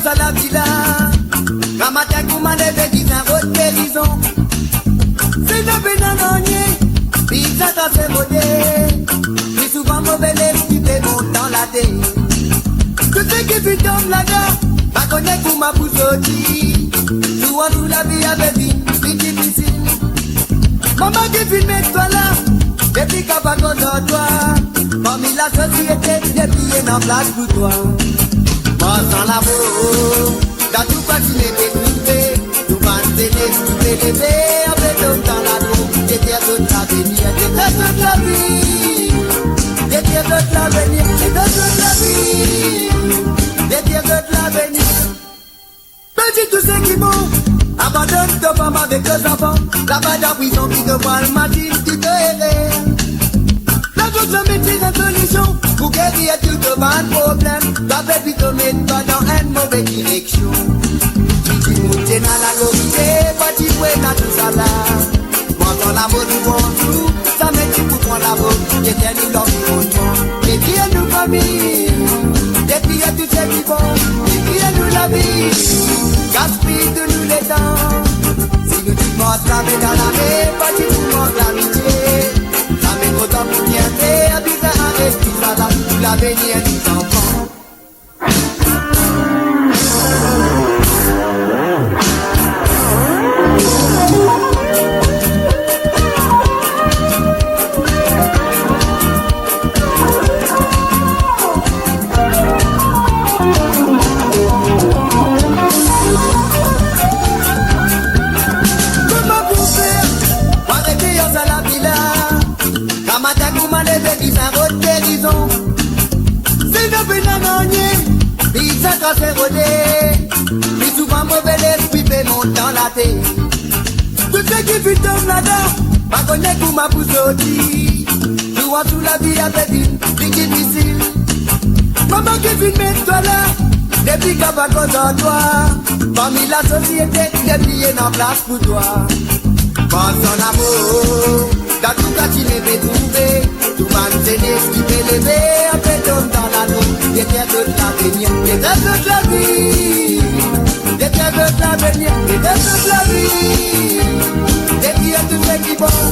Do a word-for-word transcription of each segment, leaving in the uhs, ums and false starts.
Sa lavi la, gramatin kouma leve, bizin rod gerizon. Si nou pena nanye, bizin trase rode. Pli souvan move lespri pe mont dan latet. Tou seki finn tom ladan, pa kone kouma pou sorti. Tou an tou lavi ave vinn pli difisil. Mama ki finn met twa la, depi kapav koz ar twa. Parmi lasosiete, depi ena plas pou twa. Mars dan lamor, dan tou parti mete trouve. Tou bann zenes ki pe leve, an pe tom dan ladrog. Deter zot lavenir, deter zot lavi. Deter zot lavenir, deter zot lavi. Deter zot lavenir. Perdi tou seki bon, abandonn to fam avek to zanfan. Laba dan prizon ki to pral mazinn tou to erer. Lavi zame ti enn solision pou geri tou to bann problem. Zame plito met twa dan enn move direksion. Tou dimoun ti ena lakorite, pa ti pou ena tousala. Mars dan lamor tou bonzour, zame ti pou pran lavo, deter nou lanvironnman. Deter nou fami, deter tou seki bon, deter nou lavi, gaspiy tou nou letan. Si nou ti mars lame dan lame, pa ti pou mank lamitie. Zame kontan pou bien fer, bizin aret tousala pou lavenir nou zanfan. Kouma pou fer, pa rete dan sa lavi la. Gramatin kouma leve, bizin rod gerizon. Si nou pena nanye, bizin trase rode. Pli souvan move lespri pe mont dan latet. Tou seki finn tom ladan, pa kone kouma pou sorti. Tou an tou lavi ave vinn pli difisil. Mama ki finn met twa la, depi kapav koz ar twa. Parmi lasosiete, depi ena plas pou twa. Mars dan lamor, dan tou kartie mete trouve. Tou bann zenes ki pe leve, an pe tom dan ladrog. Deter zot lavenir, deter zot lavi. Deter zot lavenir, deter zot lavi. Deter tou seki bon,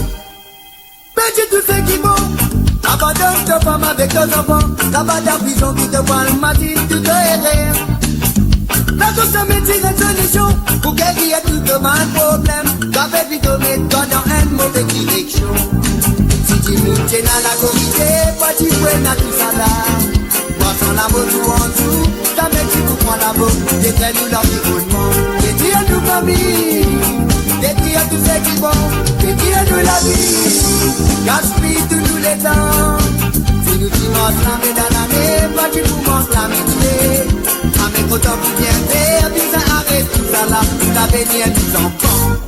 perdi tou seki bon. Abandonn to fam avek to zanfan. Laba dan prizon ki to pral mazinn tou to erer. Lavi zame ti enn solision pou geri tou to bann problem. Zame plito met twa dan enn move direksion. Si dimoun ti ena lakorite, pa ti pou ena tousala. Mars dan lamor tou bonzour, zame ti pou pran lavo, deter nou lanvironnman, deter nou fami, deter tou seki bon, deter nou lavi, gaspiy tou nou letan. Si nou ti mars lame dan lame, pa ti pou mank lamitie. Zame kontan pou bien fer, bizin aret tousala pou lavenir nou zanfan.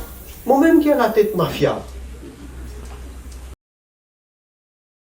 Momem ki ena latet mafia,